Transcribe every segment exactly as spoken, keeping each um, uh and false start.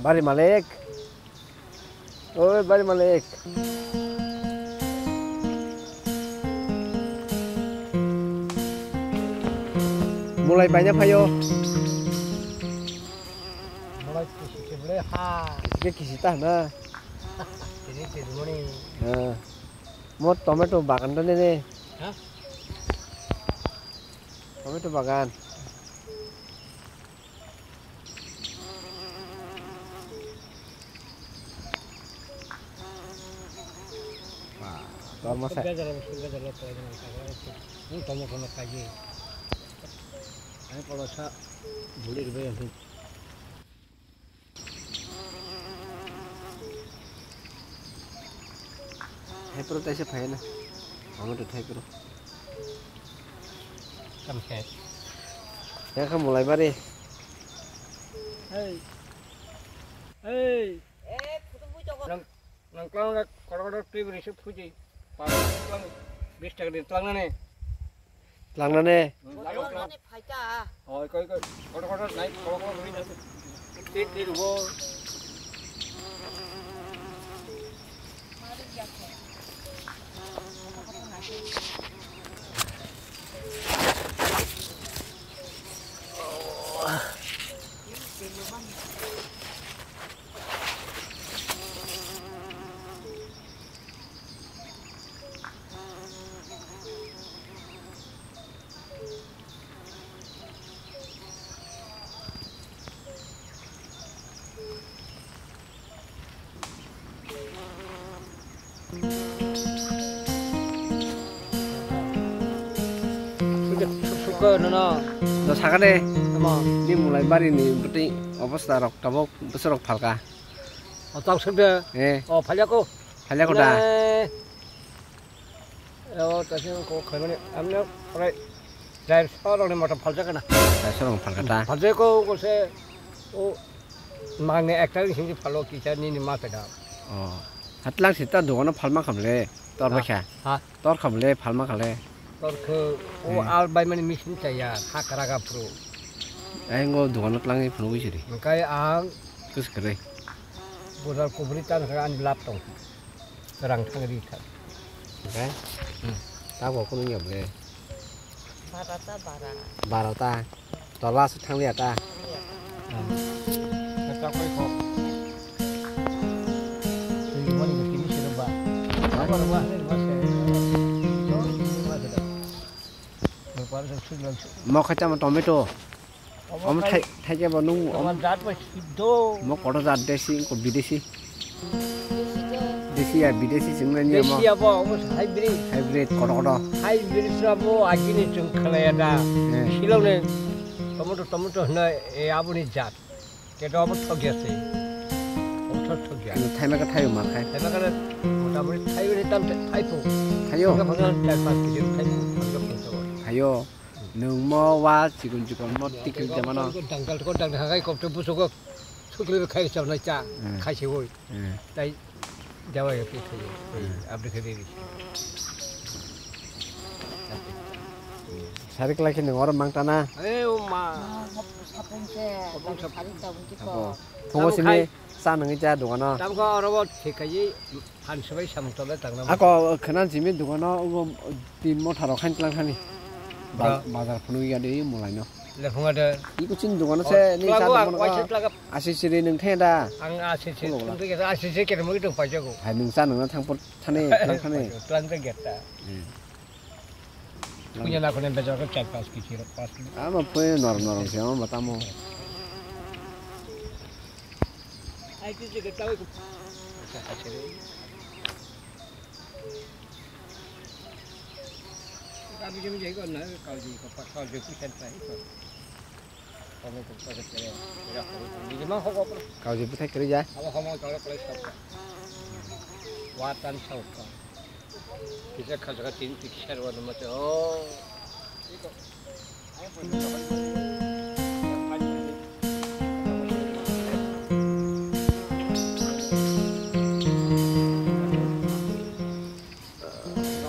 Bari malik. Oi, bari malik. Mulai baina phaio. Mulai kisi kibole ha. Kisi kisi ta na. Kisi kisi muni. Ha. Mo tomato bagan ta ne ne. Ha? Tomato bagan. Wah, tor masa. Gajar, gajar, gajar, gajar, gajar. Ini tomato na kaji. Ini kalau sa beli lebih yang Thaipro taisa phai na. Omo to thaipro. Tamo khe. Ya kha mulai bari. Hey. Hey. Nang, nang klang na kotor kotor twi bini se phuji. Pang klang bis taka din klang na ne. Tlangnane. Oi, koi, koi. Kotor, kotor, nai, kotor, kotor, kotor. Tit, tit, bo. Suka nono. Do sakane. Tamo. Ni mulai bari ni bwtwi obostha rok tabuk bwswk rok phalka. O tang sukde. Eh. O phalya ko. Phalya ko da. Ne. O tasi ko khaimani amne prai dai sorok ni motor phalja kana. Dai sorok phalka ta. Phalja ko ko se o mangne ekta ni sini phalo kisa ni ni ma peda. O. Hatlang sita dogano phalma khamle. Tor bakha. Ha. Tor khamle phalma khale. Tor khe o al bai mani machine chaya ha kara ga pro. Ai ngo dogano tlangni phunugwi siri. Engkai ang kus kare. Bodal kubri tan kha ani lap tong. Rang thang ri kha. Engkai. Tabo kunu nya ble. Bara ta bara. Bara ta. Tola se thang liya ta. Twi mani khe tini sero ba. Ba ba ba ba se. Mo khacha mo tomato. Omo thai thai ke bo nung. Omo jat ba siddo. Mo koto jat desi ko bidesi. Desi ya bidesi sing na ni mo. Desi ya bo omo hybrid. Hybrid koto koto. Hybrid sa bo agini chung khalaya da. Silong ne. Tomato, tomato hwnwi, e, aboni jat. Keto abo thokya se. Abo thok thokya. Ano thaima ka thaio ma khai. Thaima ka motamoti thaio ni tam thai pho. Thaio. Phangka phangka char panch kg thai pho, phangka phangka. Thaio. Nwng mo wa chikon chikon mo tikil jamano. Dangkal ko dang hagai kok to buso ko. Sukli khai cham na cha. Khai se woi. Hmm. Tai jawa ya pi khai. Hmm. Abdi khai diri. Sarik lagi nang orang mang tana. Eh, uma. Sapung se. Sapung, sapung. Sarik tabung ki ko. Phungo sini sa nang ja dogano. Tam ko oro bo thikai phan sabai samung tole tangna. Ako khanan simi dogano ugo tin motha rok khan tlang thani. Ba-, bazar phunu ya de mulai no. Lephunga de. Iko chini dogano se ni sa dogano. Asi siri nung the da. Ang asi siri nung the da, asi siri kere mo dong pajago. Hai nung sa nung thang por thani tlang thani. Tlang de geta. Hmm. Punya na kone bejar ko char pas kg rok pas kg. Ama punya normal normal se ama tamo. Ai tu je geta ko. Kami kami jai ko na kau ji ko pa kau ji kusan pa ko. Kami ko pa kere ya ko ni ma ho ko. Kau ji putai kere ya. Abo homo kau ko sa ko. Watan sa ko. Kisa khajaga tin tikser wa ma te ho.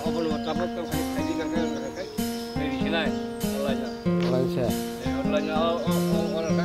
Obo no tabok tong khai khai di kang kang khai khai. Khai di sinai. Online na. Online se. Eh, online na. Oh, oh, oh, oh,